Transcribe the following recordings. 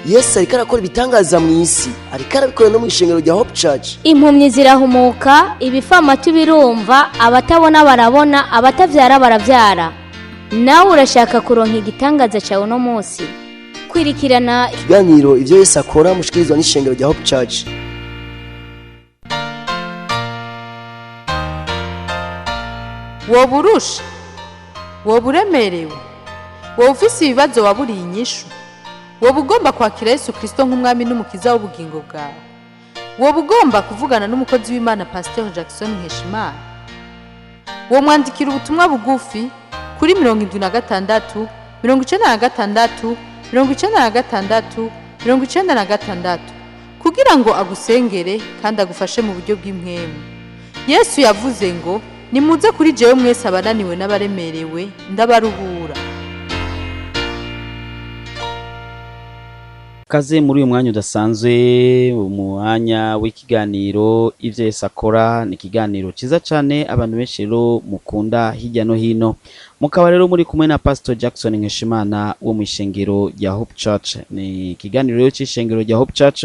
Yesu ariko arakora ibitangaza mu isi, ariko arabikora no mu ishengero rya Hope Church. Impumyi zirahumuka, ibifamatu birumva, abatabona barabona, abatavyara baravyara. Nawe urashaka kuronka igitangaza cyawe uno munsi? Kwirikirana ikiganiro Ivyo Yesu Akora mushikirizwa n'ishengero rya Hope Church. Woba urusha, woba uremerewe, woba ufise ibibazo waburiye inyishu, woba ugomba kwakira Yesu Kirisito nk'umwami n'umukiza w'ubugingo bwawe, woba ugomba kuvugana n'umukozi w'Imana Pasiteri Jackson Nkeshimana, womwandikira ubutumwa bugufi kuri 76 96 96 96 kugira ngo agusengere kandi agufashe mu buryo bw'impwemu. Yesu yavuze ngo: "Nimuze kuri jewe mwese abananiwe n'abaremerewe, ndabaruhura." Kaze muri uyu mwanya udasanzwe, umwanya w'ikiganiro Ivyo Yesu Akora. Ni ikiganiro cyiza cyane abantu benshi rero mukunda hirya no hino. Mukaba rero muri kumwe na Pastor Jackson Nkeshimana wo mu ishengero rya Hope Church. Ni ikiganiro rero cy'ishengero rya Hope Church.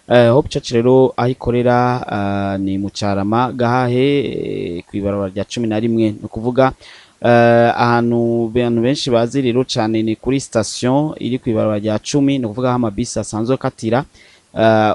Hope Church rero aho ikorera ni mu Carama Gahahe, kw'ibarabara rya 11. Ni ukuvuga ahantu abantu benshi bazi rero cyane ni kuri station iri kw'ibarabara rya 10, ni ukuvuga aho amabisi asanzwe akatira.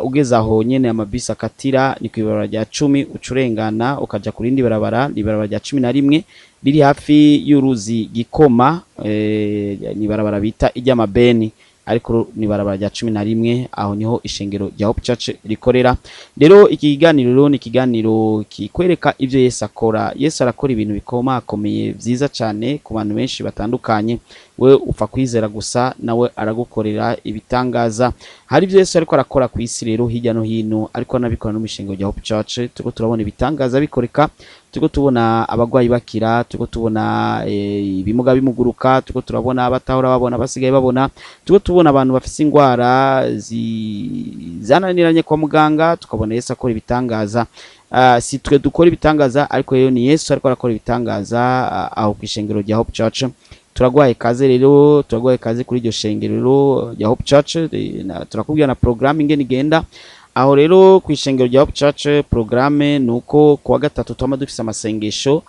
Ugeze aho nyene amabisi akatira, ni kw'ibarabara rya 10, uca urengana ukaja ku rindi barabara, ni ibarabara rya 11 riri hafi y'uruzi Gikoma. Ni ibarabara bita iry'amabeni, ariko ni ibarabara rya 11. Aho niho ishengero rya Hope Church rikorera. Rero iki kiganiro rero ni ikiganiro kikwereka ivyo Yesu akora. Yesu arakora ibintu bikomakomeye vyiza cyane ku bantu benshi batandukanye. We upfa kwizera gusa, nawe aragukorera ibitangaza. Hari ibyo Yesu ariko arakora ku isi rero hirya no hino, ariko anabikora no mu ishengero rya Hope Church. Turiko turabona ibitangaza bikoreka, turiko tubona abagwayi bakira, turiko tubona ibimuga bimuguruka, turiko turabona abatahora babona basigaye babona, turiko tubona abantu bafise ingwara zananiranye kwa muganga, tukabona Yesu akora ibitangaza. Si twe dukora ibitangaza, ariko rero ni Yesu ariko arakora ibitangaza aho ku ishengero rya Hope Church. Turagwaye kaze rero, turagwaye kaze kuri iryo shengero rero rya Hope Church. Turakubwira na programme ingene igenda aho rero ku ishengero rya Hope Church. Programme ni uko kuwa gatatu twama dufise amasengesho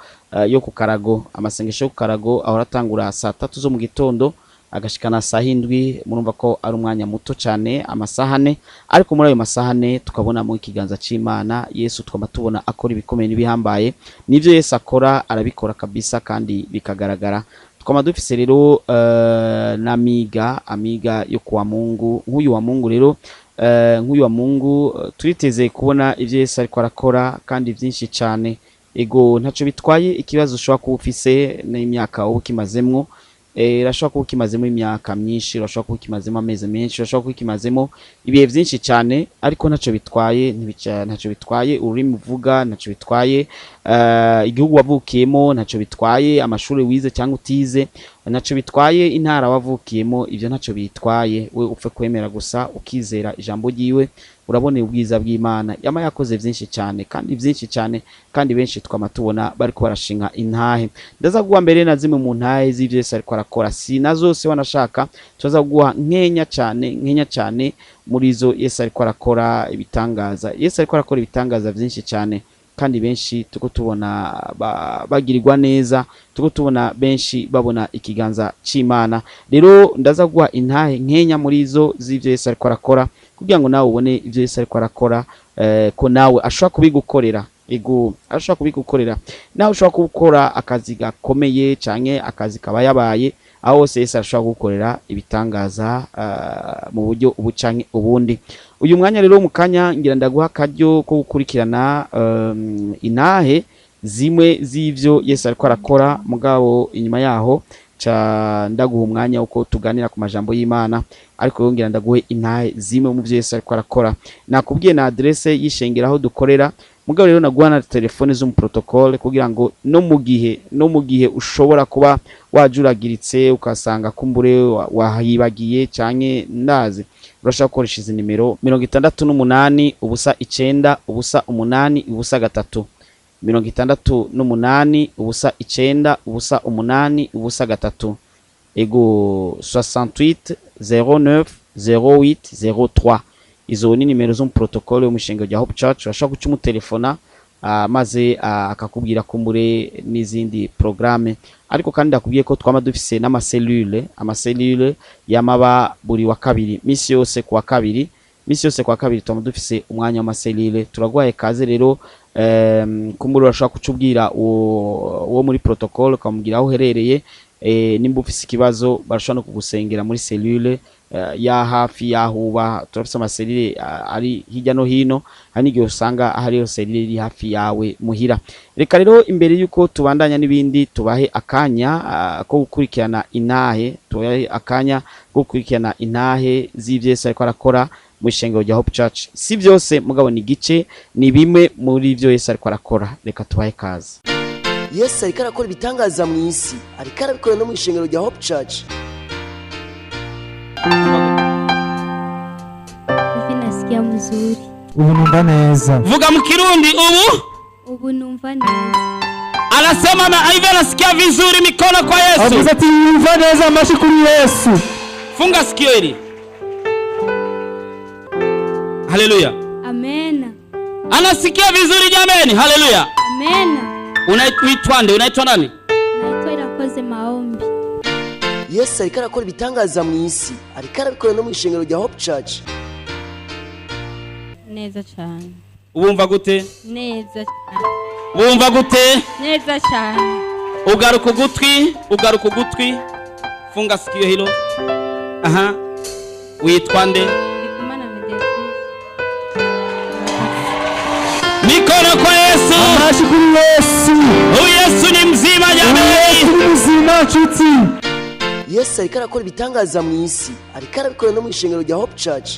yo ku karago. Amasengesho yo ku karago ahora atangura saa 3 zo mu gitondo agashikana saa 7. Murumva ko ari umwanya muto cyane, amasaha 4, ariko muri ayo masaha 4 tukabonamo ikiganza c'Imana. Yesu twama tubona akora ibikomeye n'ibihambaye. Nivyo Yesu akora arabikora kabisa kandi bikagaragara. Twama dufise rero n'amiga, amiga yo kuwa Mungu. Nk'uyu wa Mungu rero, nk'uyu wa Mungu, turiteze kubona ivyo Yesu ariko arakora kandi vyinshi cyane. Ego, ntaco bitwaye ikibazo ushobora kuba ufise n'imyaka uba ukimazemwo. Urashobora kuba ukimazemo imyaka myinshi, urashobora kuba ukimazemo amezi menshi, urashobora kuba ukimazemo ibihe byinshi cyane, ariko ntaco bitwaye. Ntaco bitwaye ururimi uvuga, ntaco bitwaye igihugu wavukiyemo, ntaco bitwaye amashuri wize cyangwa utize, ntaco bitwaye intara wavukiyemo. Ibyo ntaco bitwaye, we upfe kwemera gusa ukizera ijambo ryiwe, urabona ubwiza bw'Imana. Yama yakoze byinshi cyane kandi byinshi cyane, kandi benshi twama tubona bariko barashinga intahe. Ndaza guha mbere na zimwe mu ntahe z'ivyo Yesu ariko arakora, si na zose wanashaka, tuza guha nkenya cyane, nkenya cyane muri zo Yesu ariko arakora ibitangaza. Yesu ariko arakora ibitangaza byinshi cyane kandi benshi tuko tubona bagirirwa neza, tuko tubona benshi babona ikiganza c'Imana. Rero ndaza guha intahe nkenya muri zo z'ivyo Yesu ariko arakora kugira ngo nawe ubone ivyo Yesu ariko arakora, ko nawe ashobora kubigukorera. Ego, ashobora kubigukorera. Nawe ushobora gukora akazi gakomeye canke akazi kaba yabaye, aho hose Yesu arashobora kugukorera ibitangaza mu buryo ubu canke ubundi. Uyu mwanya rero mu kanya ngira ndaguha akaryo ko gukurikirana intahe zimwe z'ivyo Yesu ariko arakora. Mugabo inyuma yaho ca ndaguha umwanya uko tuganira ku majambo y'Imana, ariko rero ngira ndaguhe intahe zimwe mu vyo Yesu ariko arakora. Nakubwiye na adresse y'ishengero aho dukorera, mugabo rero naguha na telefone zo mu protocole kugira ngo no mu gihe ushobora kuba wajuragiritse ukasanga kumbure wahibagiye canke ndazi, urashobora gukoresha izi nimero: 68 0 9 0 8 0 3, 68 0 9 0 8 0 3. Ego, 68 09 08 03. Izo ni nimero zo mu protocole yo mu ishengero rya Hope Church. Urashobora guca umutelefona maze akakubwira kumbure n'izindi programme. Ariko kandi ndakubwiye ko twama dufise n'amaselule, amaselule yamaba buri wa kabiri, misi yose ku wa kabiri, misi yose ku wa kabiri twama dufise umwanya w'amaselule. Turagwaye kaze rero. Kumbure urashobora kucubwira uwo muri protocole, ukamubwira aho uherereye. Nimba ufise ikibazo barashobora no kugusengera muri cellule ya hafi y'aho uba. Turafise amaselule ari hirya no hino, hari n'igihe usanga hariyo cellule iri hafi yawe muhira. Reka rero imbere y'uko tubandanya n'ibindi tubahe akanya ko gukurikirana intahe, tubahe akanya ko gukurikirana intahe z'ivyo Yesu ariko arakora mu ishengero rya Hope Church. Si byose mugabo ni gice, ni bimwe muri ivyo Yesu ariko arakora. Reka tubahe kaze. Yesu ariko arakora ibitangaza mu isi, ariko arabikora no mu ishengero rya Hope Church. Hivi nasikia mzuri. Ubu numva neza. Vuga mu Kirundi ubu. Ubu numva neza. Anasema na hivi anasikia vizuri, mikono kwa Yesu. Avuze ati yumva neza, amashyi kuri Yesu. Funga sikio hili. Haleluya. Amena. Anasikia vizuri jameni. Haleluya. Amena. Unaitwa nde? Unaitwa nani? Naitwa Irakoze Maombi. Yesu ariko arakora ibitangaza mu isi, ariko arabikora no mu ishengero rya Hope Church. Neza cyane. Ubumva gute? Neza cyane. Ubumva gute? Neza cyane. Ugaruka ugutwi, ugaruka ugutwi. Funga sikio hilo. Aha. Uitwa nde? Ndikumana Mediatrice. Mikono kwa Yesu. Amashyi kuri Yesu. Huyu Yesu ni mzima Yesu jameni. ni muzima nshuti. Yesu ariko arakora ibitangaza mu isi, ariko arabikora no mu ishengero rya Hope Church.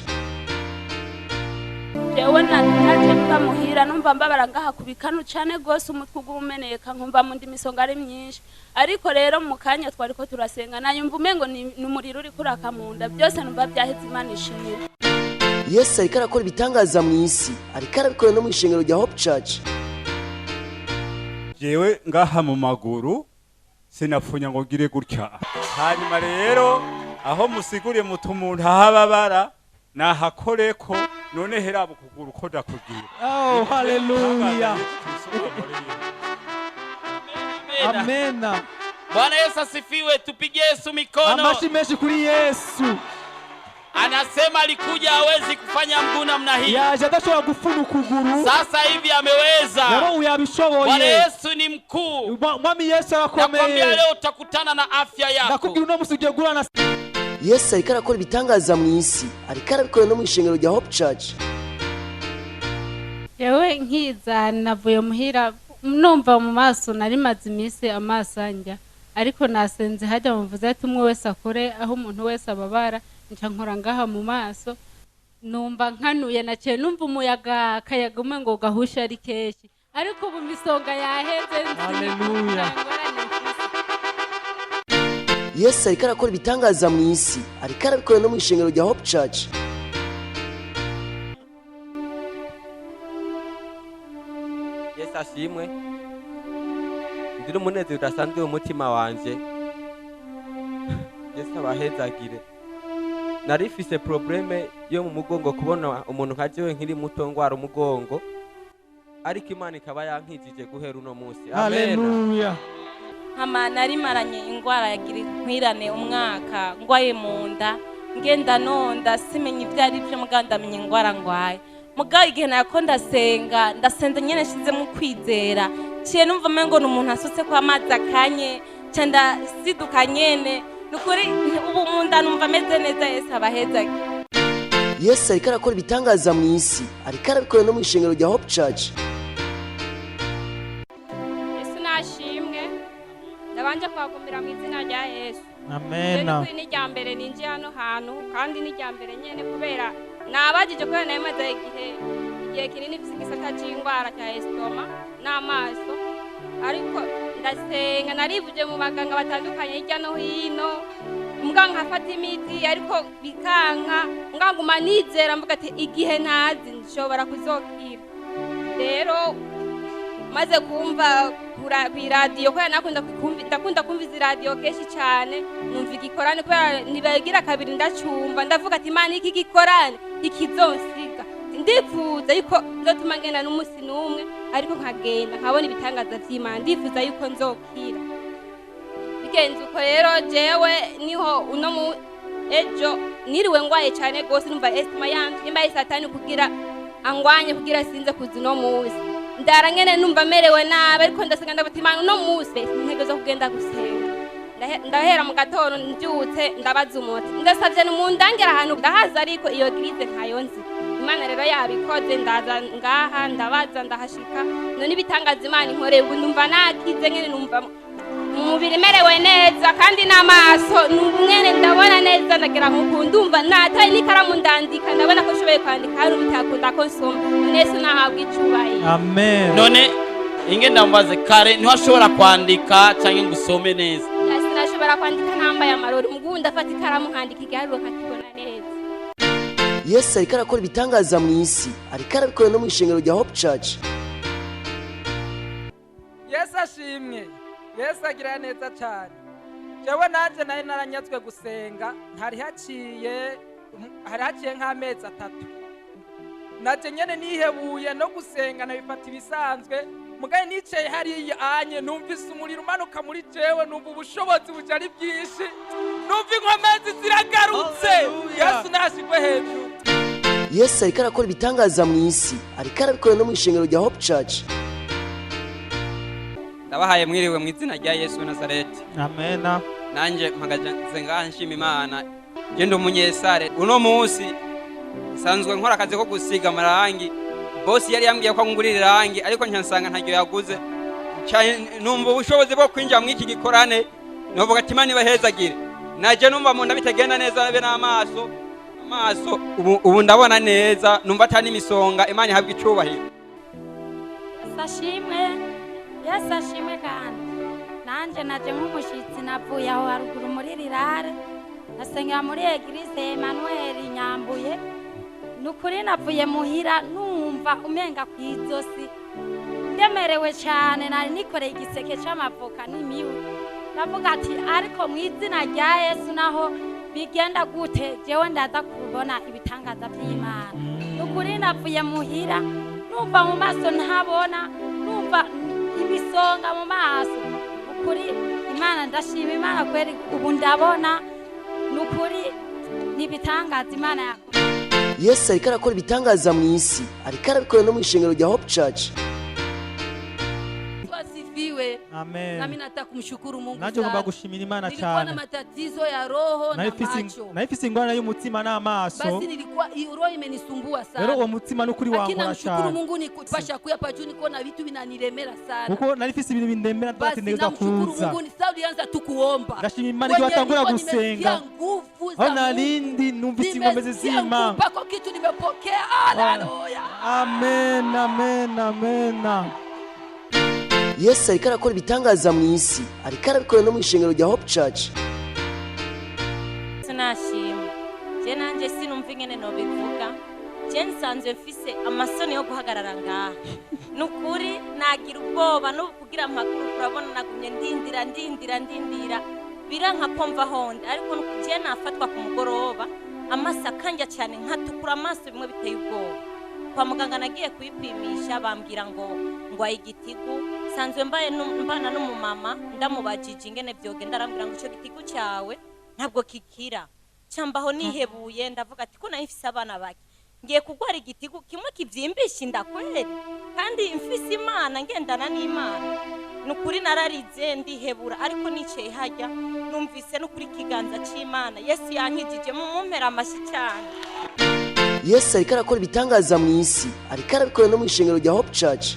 Jewe naje mva muhira numva mbabara ngaha ku bikanu cane gose, umutwe uguma umeneka, nkumva mu ndi misonga ari myinshi. Ariko rero mu kanya twariko turasenga nayumva umengo ni umuriro uriko uraka mu nda, byose numva byaheze. Imana ishimwe. Yesu ariko arakora ibitangaza mu isi, ariko arabikora no mu ishengero rya Hope Church. Jewe ngaha mu maguru sinapfunya ngo ngire gutya. Hanyuma rero aho musiguriye muti umuntu ahababara nahakoreko, none heraba ukuguru ko ndakugira. Oh, haleluya. Amena. Bwana Yesu asifiwe. Tupigie Yesu mikono. Amashyi menshi kuri Yesu. Anasema alikuja hawezi kufanya mguu namna hii. Yaje adashobora gufuna ukuguru. Sasa hivi ameweza. Nabo ubu Bwana yabishoboye. Yesu ni mkuu. Mwami Yesu Nakwambia arakomeye. leo utakutana na afya yako. Ndakubwira uno musi ugiye guhura na Yesu ariko arakora ibitangaza mu isi, ariko arabikora no mu ishengero rya Hope Church. Yewe nkiza navuye muhira numva mu maso nari maze iminsi amaso anjya, ariko nasenze hajya muvuze ati umwe wese akore aho umuntu wese ababara, nca nkora ngaha mu maso numva nkanuye, naciye numva umuyaga, akayaga umwe ngo gahushe ari kenshi, ariko ubu imisonga yaheze. Haleluya. Nta ngorane mfise. Yesu ariko arakora ibitangaza mu isi, ariko arabikora no mu ishengero rya Hope Church. Yesu ashimwe. Ndi n'umunezero udasanzwe mu mutima wanje. Yesu abahezagire. Narifise problème yo mu mugongo, kubona umuntu nka jewe nkiri muto ngwara umugongo, ariko Imana ikaba yankijije guhera uno munsi. Amen. Haleluya. Hama narimaranye ingwara ya nkwirane umwaka, ngwaye mu nda, ngenda nonda, simenye ibyo ari byo, mugabo ndamenya ingwara ngwaye. Mugabo igihe nako ndasenga, ndasenza nyene nshizemo kwizera, ciye numva umengo ni umuntu asutse ko amazi akanye, nca ndasiduka nyene. Nukuri ubu mu nda numva ameze neza. Yesu abahezage. Yesu ariko arakora ibitangaza mu isi, ariko arabikora no mu ishengero rya Hope Church. Yesu nashimwe. Ndabanje kwagumira mu izina rya Yesu. Amena. Ni n'irya mbere ninjiye hano hantu, kandi n'irya mbere nyene kubera nabajije, kubera nayo maze igihe kinini mfise igisata c'ingwara cya estomac n'amaso. Ariko ndasenga, narivuje mu baganga batandukanye hirya no hino, mbwa nkafata imiti ariko bikanka, mbwa nguma nizera mvuga ati igihe ntazi nshobora kuzokira. Rero maze kumva Kw'iradiyo kubera nakunda ndakunda kumva izi radiyo kenshi cyane, numva igikorane kubera ntibagira kabiri, ndacumva, ndavuga ati: "Imana, iki gikorane ikizonsiga, ndifuza yuko nzotuma ngenda n'umunsi n'umwe, ariko nkagenda nkabona ibitangaza vy'Imana, ndifuza yuko nzokira." Bigenze uko rero, jewe niho uno mu ejo niriwe ngwaye cyane gose, numva estomac yanje nimba ari Satani kugira angwanye kugira sinze kuza uno munsi. Ndara ngene numva merewe nabi, ariko ndasenga, ndavuga: "Imana, uno munsi ntegerezwa kugenda gusenga." Ndahera mu gatondo mbyutse, ndabaza umuti, ndasavye numundangira ahantu ndahaza, ariko iyo église ntayo nzi. Imana rero yabikoze, ndaza ngaha, ndabaza, ndahashika. None ibitangaza Imana inkoreye, ubu numva nakize nyene, numva mu mubiri merewe neza, kandi n'amaso mwene ndabona neza. Ndagira nkuku ndumva nataye n'ikaramu ndandika, ndabona ko nshoboye kwandika, hari ubitakunda ko nsoma. None Yesu nahabwa icubahiro. Amen. None inge ndamubaze, kare ntiwashobora kwandika cyangwa ngo usome neza? Sinashobora kwandika nambaye amarori, mugubu ndafata ikaramu nkandika igiharuro nkakibona neza. Yesu ariko arakora ibitangaza mu isi, ariko arabikora no mu ishengero rya Hope Church. Yesu ashimwe, Yesu agira neza cyane. Jewe nanjye nari naranyatswe gusenga, ntari haciye, hari haciye nk'amezi 3. Naje nyene nihebuye no gusenga, nabifata ibisanzwe. Mugaye nicaye hariya anye, numvise umuriro umanuka muri jewe, numva ubushobozi buja ari bwinshi, numva inkomezi ziragarutse. Yesu nashigwe hejuru. Yesu ariko arakora ibitangaza mu isi, ariko arabikora no mu ishengero rya Hope Church. Ndabahaye mwiriwe mu izina rya Yesu wa Nazareti. Amena. Nanjye mpagaze ngaha nshima Imana. Je ndi umunyesare. Uno munsi nsanzwe nkora akazi ko gusiga amarangi. Bosi yari yambwiye ko ngurira irangi, ariko nkansanga ntaryo yaguze. Nca numva ubushobozi bwo kwinjira muri iki gikorane, novuga ati: "Imana ibahezagire." Naje numva mu nda bitagenda neza, be n'amaso, amaso ubu ndabona neza, numva atari n'imisonga. Imana ihabwa icubahiro. Yesu ashimwe, Yesu ashimwe. Kandi nanjye naje nk'umushyitsi, navuye aho haruguru muri rirare, nasengera muri église Emmanuel Nyambuye. Ni ukuri navuye muhira numva umenga ku izosi ndemerewe cyane, nari nikoreye igiseke c'amavoka n'imiwe. Ndavuga ati: "Ariko mu izina rya Yesu, naho bigenda gute, jewe ndaza kubona ibitangaza by'Imana." Ni ukuri navuye muhira numva mu maso ntabona, numva imisonga mu maso. Ukuri Imana, ndashima Imana kweri, ubu ndabona. Ni ukuri ni ibitangaza Imana yakoze. Yesu ariko arakora ibitangaza mu isi, ariko arabikora no mu ishengero rya Hope Church. Asifiwe. Amen. Nami nataka kumshukuru Mungu Nanjye ngomba sana. gushimira Imana Nilikuwa na cyane. matatizo ya roho na macho. Nari mfise ingorane y'umutima n'amaso. Basi nilikuwa hii roho imenisumbua sana. Rero uwo mutima n'ukuri Lakini wankora namshukuru cyane. Mungu, nikupasha kuya hapa juu niko na vitu vinanilemera sana. Kuko nari mfise ibintu bindemera, Basi ndatindegerezwa namshukuru kuza. Mungu ni sasa ulianza tu kuomba. Ndashima Imana Kwenye igihe watangura nilikuwa gusenga, nimesikia nguvu za aho Mungu. narindi numvise inkomezi Nimesikia z'Imana. nguvu pako kitu nimepokea. Haleluya. Amen, amen, amen. Yesu ariko arakora ibitangaza mu isi, ariko arabikora no mu ishengero rya Hope Church. Tunashima. Je nanje sinumva ingene nobivuga. Je nsanzwe mfise amasoni yo guhagarara ngaha, nukuri nagira ubwoba no kugira mpaguruka. Urabona nagumye ndindira, ndindira, ndindira, biranka ko mva honde. Ariko je nafatwa ku mugoroba, amaso akanja cyane, nkatukura amaso bimwe biteye ubwoba. Kwa muganga nagiye kuyipimisha, bambwira ngo ngwaye igitigu. Sanzwe mbaye mbana n'umumama, ndamubajije ingene vyogenda, arambwira ngo ico gitigu cyawe ntabwo kikira. Cambaho nihebuye, ndavuga ati: "Ko nari mfise abana bake, ngiye kugwara igitigu kimwe kivyimbisha inda kweri, kandi mfise Imana, ngendana n'Imana?" Nukuri nararize, ndihebura. Ariko nicaye hajya numvise nukuri ikiganza c'Imana, Yesu yankijije. Mumumpera amashyi cyane. Yesu ariko arakora ibitangaza mu isi, ariko arabikora no mu ishengero rya Hope Church.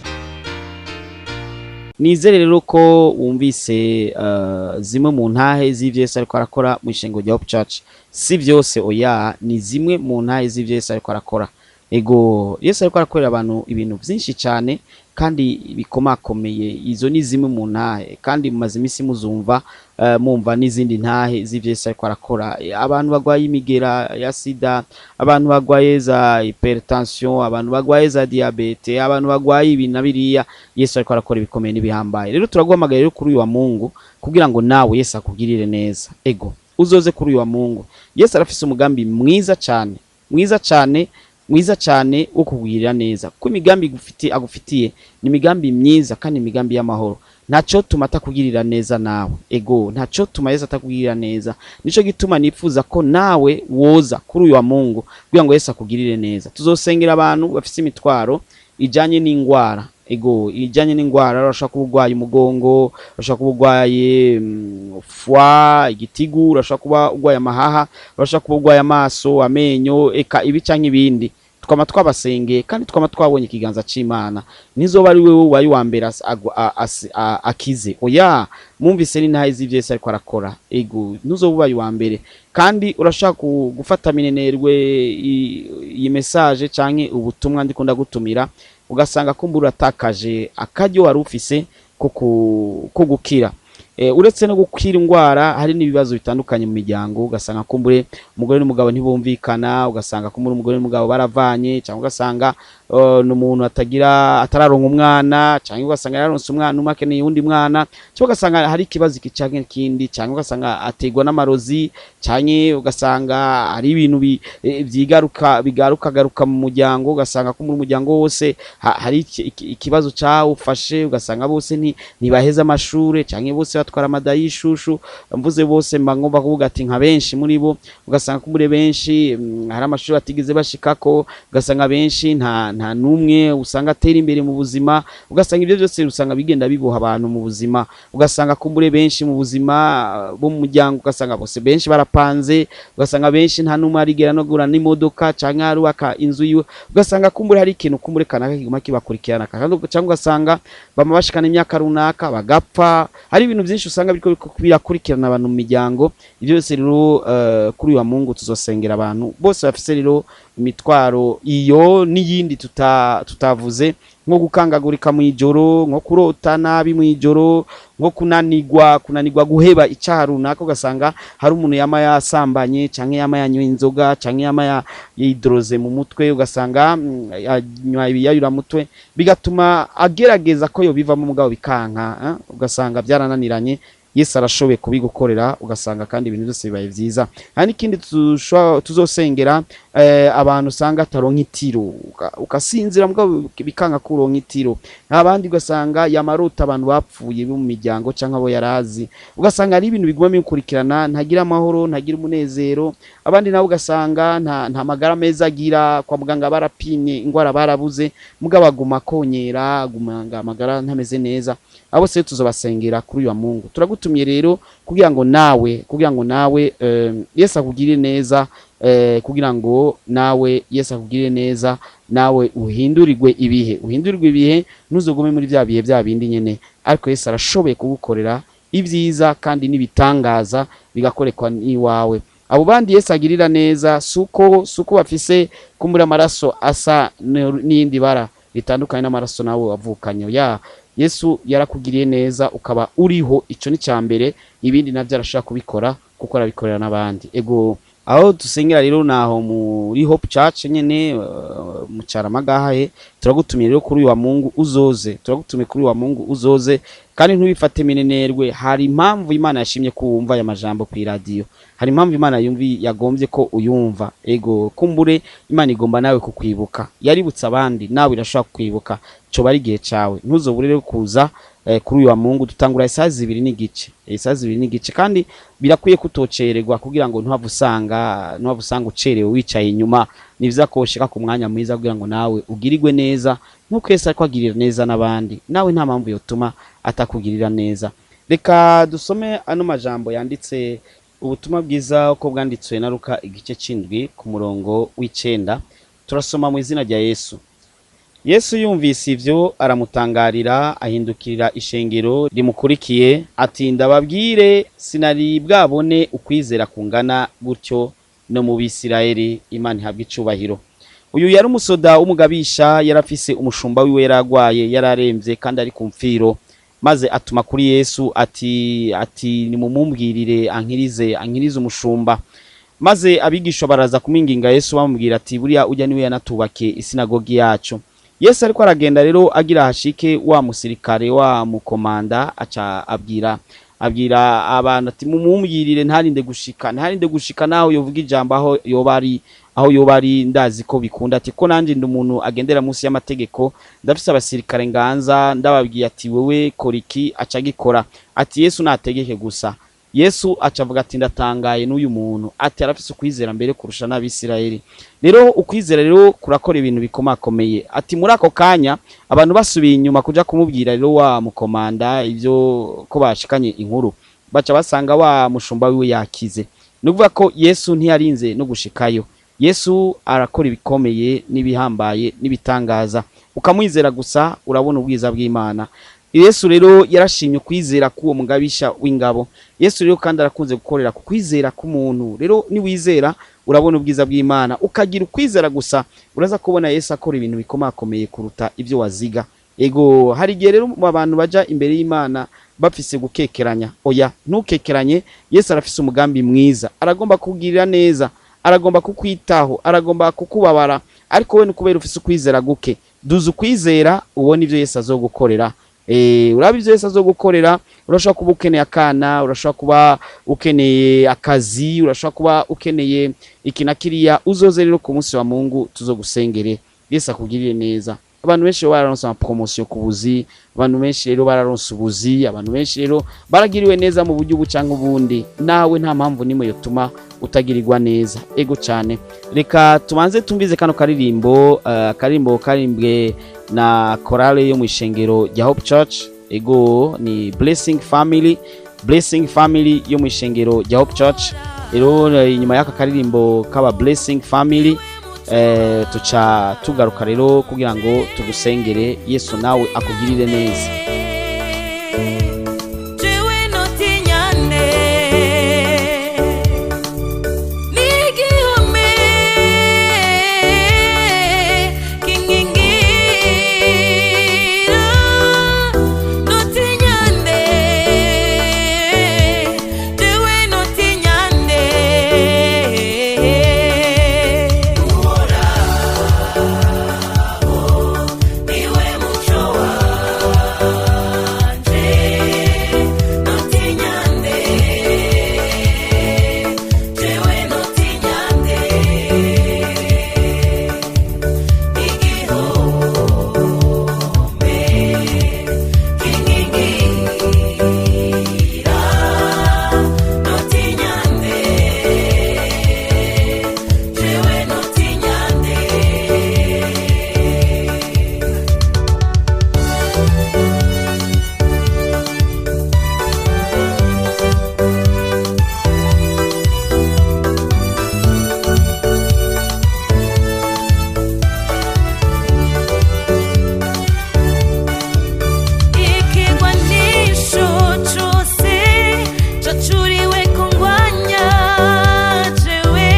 Nizere rero ko wumvise zimwe mu ntahe z'ivyo Yesu ariko arakora mu ishengero rya Hope Church. Si vyose, oya, ni zimwe mu ntahe z'ivyo Yesu ariko arakora. Ego, Yesu ariko arakorera abantu ibintu vyinshi cyane. Kandi bikomakomeye. Izo ni zimwe mu ntahe, kandi mumaze iminsi muzumva, mumva n'izindi ntahe z'ivyo Yesu ariko arakora. Abantu bagwaye imigera ya sida, abantu bagwaye za hypertension, abantu bagwaye za diabete, abantu bagwaye ibi na biriya, Yesu ariko arakora ibikomeye n'ibihambaye. Rero turaguhamagaye rero kuri uyu wa Mungu kugira ngo nawe Yesu akugirire neza. Ego, uzoze kuri uyu wa Mungu. Yesu arafise umugambi mwiza cyane, mwiza cyane, mwiza cyane wo kugirira neza, kuko imigambi agufitiye ni imigambi myiza kandi imigambi y'amahoro. Ntaco tuma atakugirira neza nawe. Ego, ntaco tuma Yesu atakugirira neza. Nico gituma nifuza ko nawe woza kuri uyu wa Mungu kugira ngo Yesu akugirire neza. Tuzosengera abantu bafise imitwaro ijanye n'ingwara. Ego, ijanye n'ingwara, urashobora kuba urwaye umugongo, urashobora kuba urwaye foie, igitigu, urashobora kuba urwaye amahaha, urashobora kuba urwaye amaso, amenyo, eka ibi canke ibindi. Twama twabasengeye kandi twama twabonye ikiganza c'Imana. Nizoba ari wewe ubaye uwa mbere akize. Oya, mwumvise n'intahe z'ivyo Yesu ariko arakora. Ego, ntuzoba ubaye uwa mbere. Kandi urashaka gufata minenerwe iyi message canke ubutumwa ndiko ndagutumira, ugasanga kumbura uratakaje akaryo wari ufise ko gukira. Uretse no gukira ingwara, hari n'ibibazo bitandukanye mu miryango, ugasanga kumbure umugore n'umugabo ntibumvikana, ugasanga kumbure umugore n'umugabo baravanye, cyangwa ugasanga n'umuntu atagira atararonka umwana, cyangwa ugasanga yararonse umwana umwe akeneye uwundi mwana, cyangwa ugasanga hari ikibazo iki canke ikindi, cyangwa ugasanga ategwa n'amarozi, cyangwa ugasanga hari ibintu vyigaruka bigaruka garuka mu muryango, ugasanga kumbure umuryango wose hari ikibazo cawufashe, ugasanga bose ntibaheza amashure, canke bose batwara amada y'ishushu. Mvuze bose mba ngomba kuvuga ati nka benshi muri bo, ugasanga kumbure benshi hari amashuri batigeze bashikako, ugasanga benshi nta numwe usanga atera imbere mu buzima, ugasanga ibyo byose usanga bigenda biboha abantu mu buzima, ugasanga kumbure benshi mu buzima bo mu muryango, ugasanga bose benshi barapanze, ugasanga benshi nta numwe arigera no gura n'imodoka canke arubaka inzu yiwe, ugasanga kumbure hari ikintu kumbure kanaka kiguma kibakurikirana, cyangwa ugasanga bama bashikana imyaka runaka bagapfa. Hari ibintu byinshi usanga biriko birakurikirana abantu mu miryango. Ibyo byose rero kuri uyu wa Mungu tuzosengera abantu bose bafise rero imitwaro iyo n'iyindi tutavuze, nko gukangagurika mu ijoro, nko kurota nabi mu ijoro, nko kunanirwa guheba icaha runaka, ugasanga hari umuntu yama yasambanye canke yama yanyoye inzoga canke yama yidroze mu mutwe, ugasanga anywa ibiyayura mutwe, bigatuma agerageza ko yobivamo mugabo bikanka, ugasanga byarananiranye. Yesu arashoboye kubigukorera, ugasanga kandi ibintu byose bibaye vyiza. Hari n'ikindi tuzosengera abantu usanga ataronka itiro, ukasinzira mugabo bikanga kuronka itiro. Abandi ugasanga yamarota abantu bapfuye bo mu miryango canke abo yarazi, ugasanga ari ibintu biguma bikurikirana, ntagira amahoro, ntagira umunezero. Abandi nabo ugasanga nta magara meza agira, kwa muganga barapimye ingwara barabuze, mugabo aguma konyera, aguma amagara ntameze neza. Abo se tuzobasengera kuri uyu wa Mungu. Turagutumye rero kugira ngo nawe Yesu akugirire neza, kugira ngo nawe Yesu akugirire neza, nawe uhindurirwe ibihe, ntuzogume muri bya bihe bya bindi nyene, ariko Yesu arashoboye kugukorera ibyiza kandi n'ibitangaza bigakorekwa n'iwawe. Abo bandi Yesu agirira neza suko bafise kumbura amaraso asa n'iyindi bara bitandukanye n'amaraso nawe wavukanye. Ya Yesu yarakugiriye neza ukaba uriho, ico ni cambere, ibindi navyo arashaka kubikora kuko arabikorera n'abandi. Ego, aho dusengera rero naho muri Hope Church nyene mu Caramagahaye. Turagutumiye rero kuri uyu wa Mungu uzoze, turagutumiye kuri uyu wa Mungu uzoze, kandi ntubifate minenerwe. Hari impamvu Imana yashimye ko wumva aya majambo ku radio, hari impamvu Imana yumvi yagombye ko uyumva. Ego, kumbure Imana igomba nawe kukwibuka, yaributse abandi nawe irashaka kukwibuka, cyo bari gihe cawe. Ntuzobure rero kuza kuri uyu wa Mungu. Dutangura isaha 2:15, isaha 2:15, kandi birakwiye kutocererwa kugira ngo ntuhave usanga ucerewe wicaye inyuma. Ni vyiza ko ushika ku mwanya mwiza kugira ngo nawe ugirirwe neza nkuko Yesu ariko agirira neza n'abandi, nawe nta mpamvu yotuma atakugirira neza. Reka dusome ano majambo yanditse ubutumwa bwiza uko bwanditswe na Luka igice c'indwi ku murongo w'icenda. Turasoma mu izina rya Yesu. Yesu yumvise ivyo aramutangarira, ahindukirira ishengero rimukurikiye ati, ndababwire sinari bwabone ukwizera kungana gutyo no mu Bisirayeli. Imana ihabwe icubahiro. Uyu yari umusoda w'umugabisha, yarafise umushumba wiwe yaragwaye, yararemvye kandi ari ku mfiro, maze atuma kuri Yesu ati nimumumbwirire ankirize umushumba. Maze abigishwa baraza kumwinginga Yesu, bamubwira ati buriya ujya niwe yanatubake isinagogi yacu. Yesu ariko aragenda rero agira hashike wa musirikare wa mukomanda, aca abwira abantu ati mumumbwirire ntarinde gushika naho yovuga ijambo aho yoba ari ndazi ko bikunda, ati ko nanje ndi umuntu agendera munsi y'amategeko, ndafise abasirikare nganza, ndababwiye ati wewe kora iki, aca agikora. Ati Yesu nategeke gusa. Yesu acavuga ati ndatangaye n'uyu muntu, ati arafise ukwizera mbere kurusha n'Abisirayeli. Rero ukwizera rero kurakora ibintu bikomakomeye. Ati muri ako kanya abantu basubiye inyuma kuja kumubwira rero wa mukomanda ivyo ko bashikanye inkuru, baca basanga wa mushumba wiwe yakize. Ni ukuvuga ko Yesu ntiyarinze no gushikayo. Yesu arakora ibikomeye n'ibihambaye n'ibitangaza, ukamwizera gusa urabona ubwiza bw'Imana. Yesu rero yarashimye ukwizera k'uwo mugabisha w'ingabo. Yesu rero kandi arakunze gukorera ku kwizera k'umuntu. Rero niwizera urabona ubwiza bw'Imana, ukagira ukwizera gusa uraza kubona Yesu akora ibintu bikomakomeye kuruta ibyo waziga. Ego, hari igihe rero mu abantu baja imbere y'Imana bafise gukekeranya. Oya, ntukekeranye. Yesu arafise umugambi mwiza, aragomba kugirira neza, aragomba kukwitaho, aragomba kukubabara, ariko we nukubera ufise ukwizera guke. Duza ukwizera ubone ivyo Yesu azogukorera. Uraba ivyo Yesu azogukorera. Urashobora kuba ukeneye akana, urashobora kuba ukeneye akazi, urashobora kuba ukeneye iki na kiriya. Uzoze rero ku munsi wa Mungu tuzogusengere, Yesu akugirire neza. Abantu benshi rero bararonse ama promotion ku buzi, abantu benshi rero bararonse ubuzi, abantu benshi rero baragiriwe neza mu buryo ubu canke ubundi. Nawe nta mpamvu nimwe yotuma utagirirwa neza. Ego cyane, reka tubanze tumvize kano karirimbo, akaririmbo karimbwe na korale yo mu ishengero rya Hope Church. Ego, ni Blessing Family, Blessing Family yo mu ishengero rya Hope Church. Rero inyuma y'aka karirimbo kaba Blessing Family, tuca tugaruka rero kugira ngo tugusengere, Yesu nawe akugirire neza. Jewe notinyane n'igihome kinkingira, notinyane, jewe notinyane, Uhoraho niwe muco wanje, notinyane, jewe notinyane, igihome kinkingira, notinyane, jewe notinyane. Ikigwanisho cose cacuriwe kungwanya jewe,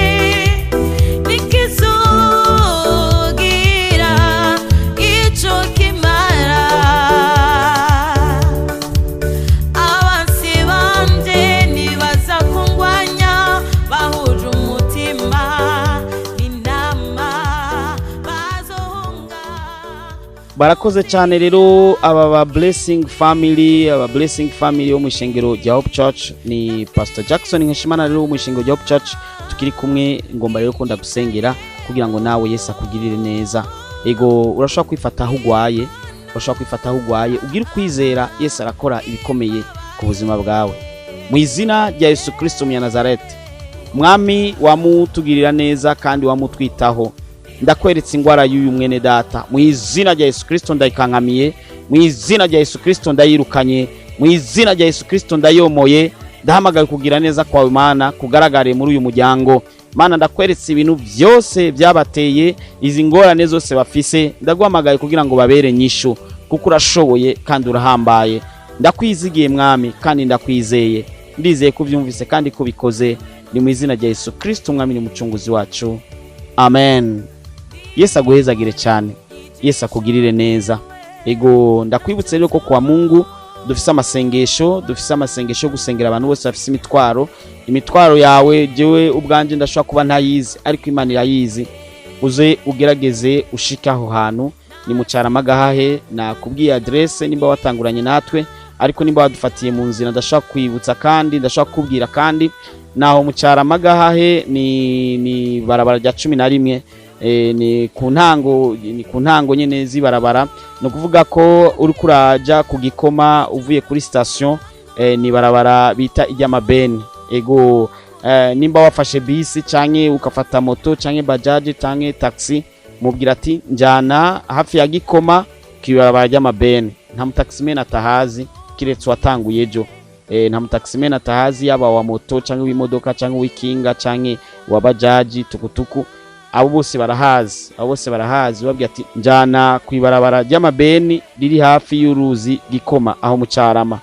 nikizogira ico kimara. Abansi banje nibaza kungwanya bahuje umutima n'inama bazohunga. Barakoze cyane rero aba ba Blessing Family, aba Blessing Family yo mu ishengero rya Hope Church. Ni Pastor Jackson Nkeshimana rero wo mu ishengero rya Hope Church tukiri kumwe. Ngomba rero ko ndagusengera kugira ngo nawe Yesu akugirire neza. Ego, urashobora kwifata aho ugwaye, urashobora kwifata aho ugwaye, ugira ukwizera, Yesu arakora ibikomeye ku buzima bwawe. Mu izina rya Yesu Kristo Munyanazareti, Mwami wamutugirira neza kandi wamutwitaho, ndakweretse ingwara y'uyu mwene data. Mu izina rya Yesu Kristo ndayikankamiye, mu izina rya Yesu Kristo ndayirukanye, mu izina rya Yesu Kristo ndayomoye. Ndahamagaye kugira neza kwawe Mana kugaragare muri uyu muryango. Mana, ndakweretse ibintu byose byabateye izi ngorane zose bafise, ndaguhamagaye kugira ngo babere nyishu, kuko urashoboye kandi urahambaye. Ndakwizigiye Mwami kandi ndakwizeye, ndizeye ko ubyumvise kandi ko ubikoze. Ni mu izina rya Yesu Kristo Umwami n'Umucunguzi wacu, amen. Yesu aguhezagire cyane, Yesu akugirire neza. Ego, ndakwibutse rero ko kwa Mungu dufise amasengesho, dufise amasengesho yo gusengera abantu bose bafise imitwaro. Imitwaro yawe jewe ubwanje ndashobora kuba ntayizi, ariko Imana irayizi. Uze ugerageze ushike aho hantu ni mu Carama Gahahe. Nakubwiye adresse nimba watanguranye natwe, ariko nimba wadufatiye mu nzira ndashaka kwibutsa kandi ndashaka kukubwira kandi naho mu Carama Gahahe ni barabara rya 11, ni ku ntango nyene z'ibarabara. Ni ukuvuga ko uriko uraja ku Gikoma uvuye kuri station, ni barabara bita iry'amabeni. Ego, nimba wafashe bisi canke ukafata moto canke bajaji canke taxi, mubwira ati njyana hafi ya Gikoma kw'ibarabara ry'amabeni. Nta mutaximene atahazi kiretse watanguye ejo. Nta mutaximene atahazi, yaba wa moto canke w'imodoka canke w'ikinga canke wa bajaji, tukutuku, abo bose barahazi, abo bose barahazi. Babwira ati njyana kw'ibarabara ry'amabeni riri hafi y'uruzi Gikoma aho mu Carama.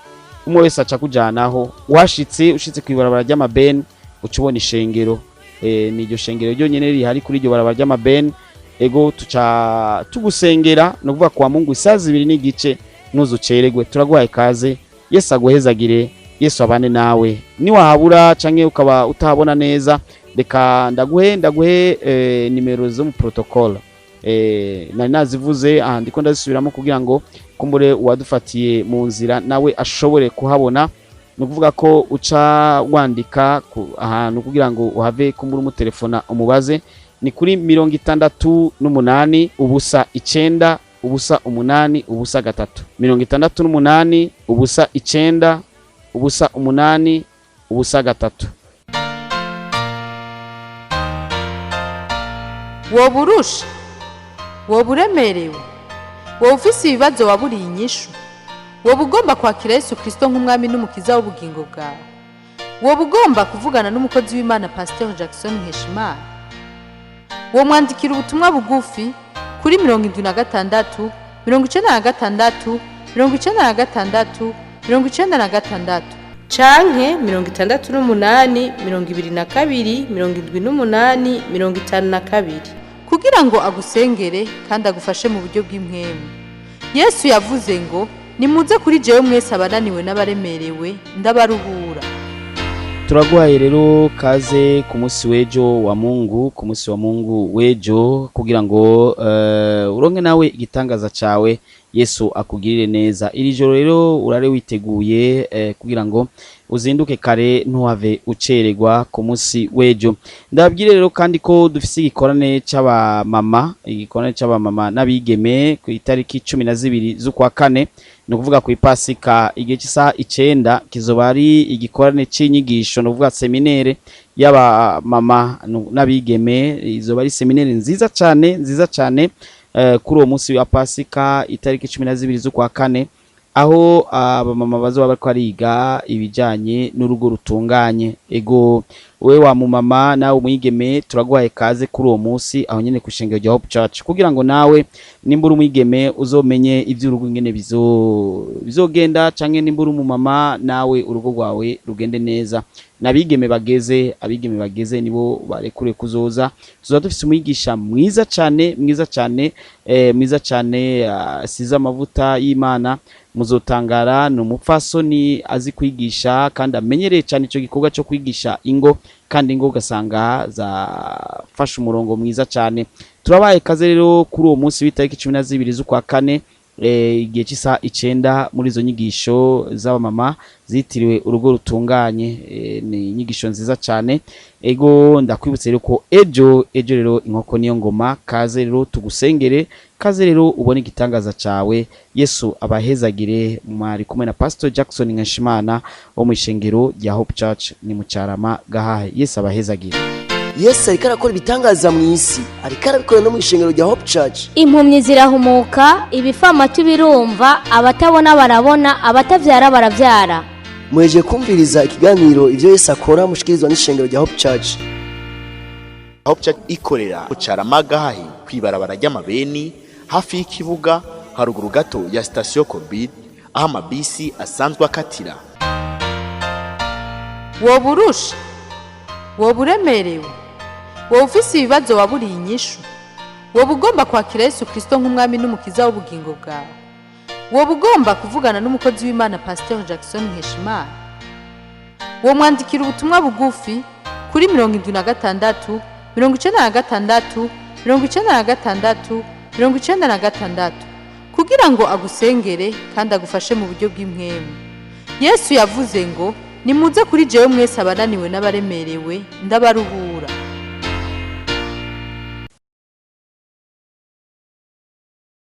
Umwe wese aca kujanaho. Washitse, ushitse kw'ibarabara ry'amabeni, uca ubona ishengero. Ni iryo shengero ryonyene rihari kuri iryo barabara ry'amabeni. Ego, tuca tugusengera. No kuvuga kwa Mungu isaha 2:30, ntuzuceregwe. Turaguhaye kaze. Yesu aguhezagire, Yesu abane nawe. Niwahabura canke ukaba utahabona neza, reka ndaguhe nimero zo mu protocole. Nari nazivuze aha, ndiko ndazisubiramo kugira ngo kumbure uwadufatiye mu nzira nawe ashobore kuhabona. Ni ukuvuga ko uca wandika ahantu kugira ngo uhave kumbura umutelefona umubaze. Ni kuri 68 0 9 0 8 0 3, 68 0 9 0 8 0 3. Woba urusha, woba uremerewe, woba ufise ibibazo waburiye inyishu, woba ugomba kwakira Yesu Kirisito nk'umwami n'umukiza w'ubugingo bwawe, woba ugomba kuvugana n'umukozi w'Imana Pasiteri Jackson Nkeshimana, womwandikira ubutumwa bugufi kuri 76 96 96 96 canke 68 22 78 52 kugira ngo agusengere kandi agufashe mu buryo bw'impwemu. Yesu yavuze ngo nimuze kuri jewe mwese abananiwe n'abaremerewe, ndabaruhura. Turaguhaye rero kaze ku munsi w'ejo wa Mungu, ku munsi wa Mungu w'ejo, kugira ngo uronke nawe igitangaza cawe, Yesu akugirire neza. Iri joro rero urare witeguye, kugira ngo uzinduke kare ntuhave ucererwa ku munsi w'ejo. Ndababwire rero kandi ko dufise igikorane c'abamama, igikorane c'abamama n'abigeme ku itariki 12 z'ukwa kane, ni ukuvuga ku ipasika, igihe cy'isaha 9. Kizoba ari igikorane c'inyigisho, ni ukuvuga séminaire y'abamama n'abigeme. Izoba ari séminaire nziza cane, nziza cane, kuri uwo munsi wa pasika itariki 12 z'ukwa kane, aho abamama bazoba bariko bariga ibijanye n'urugo rutunganye. Ego, wewe wa mumama nawe umwigeme, turaguhaye kaze kuri uwo munsi aho nyene ku ishengero rya Hope Church, kugira ngo nawe nimba uri umwigeme uzomenye ivy'urugo ingene bizogenda, canke nimba uri umumama nawe urugo rwawe rugende neza. N'abigeme bageze, abigeme bageze nibo barekure kuzoza. Tuzoba dufise umwigisha mwiza cane, mwiza cane, mwiza cane, asize amavuta y'Imana. Muzotangara. Ni umupfasoni azi kwigisha kandi amenyereye cyane ico gikorwa cyo kwigisha ingo, kandi ingo ugasanga zafashe umurongo mwiza cyane. Turabaye kaze rero kuri uwo munsi w'itariki 12 z'ukwa kane, igihe cy'isaha 9, muri izo nyigisho z'abamama zitiriwe urugo rutunganye. Ni inyigisho nziza cyane. Ego, ndakwibutse rero ko ejo rero inkoko niyo ngoma. Kaze rero tugusengere, kaze rero ubone igitangaza cawe. Yesu abahezagire. Mwari kumwe na Pastor Jackson Nkeshimana wo mu ishengero rya Hope Church, ni mu Carama Gahahe. Yesu abahezagire. Yesu ariko arakora ibitangaza mu isi, ariko arabikora no mu ishengero rya Hope Church. Impumyi zirahumuka, ibifamatu birumva, abatabona barabona, abatavyara baravyara. Muhejeje kumviriza ikiganiro Ivyo Yesu Akora mushikirizwa n'ishengero rya Hope Church. Hope Church ikorera Carama Gahahe, kw'ibarabara ry'amabeni, hafi y'ikibuga, haruguru gato ya sitasiyo Korbid, aho amabisi asanzwe akatira. Woba urusha, woba uremerewe, woba ufise ibibazo waburiye inyishu, Woba ugomba kwakira Yesu Kristo nk'umwami n'umukiza w'ubugingo bwawe? Woba ugomba kuvugana n'umukozi w'Imana Pasteur Jackson Nkeshimana? Womwandikira ubutumwa bugufi kuri 76 96 96 96 kugira ngo agusengere kandi agufashe mu buryo bw'impwemu. Yesu yavuze ngo: "Nimuze kuri jewe mwese abananiwe n'abaremerewe, ndabaruhura."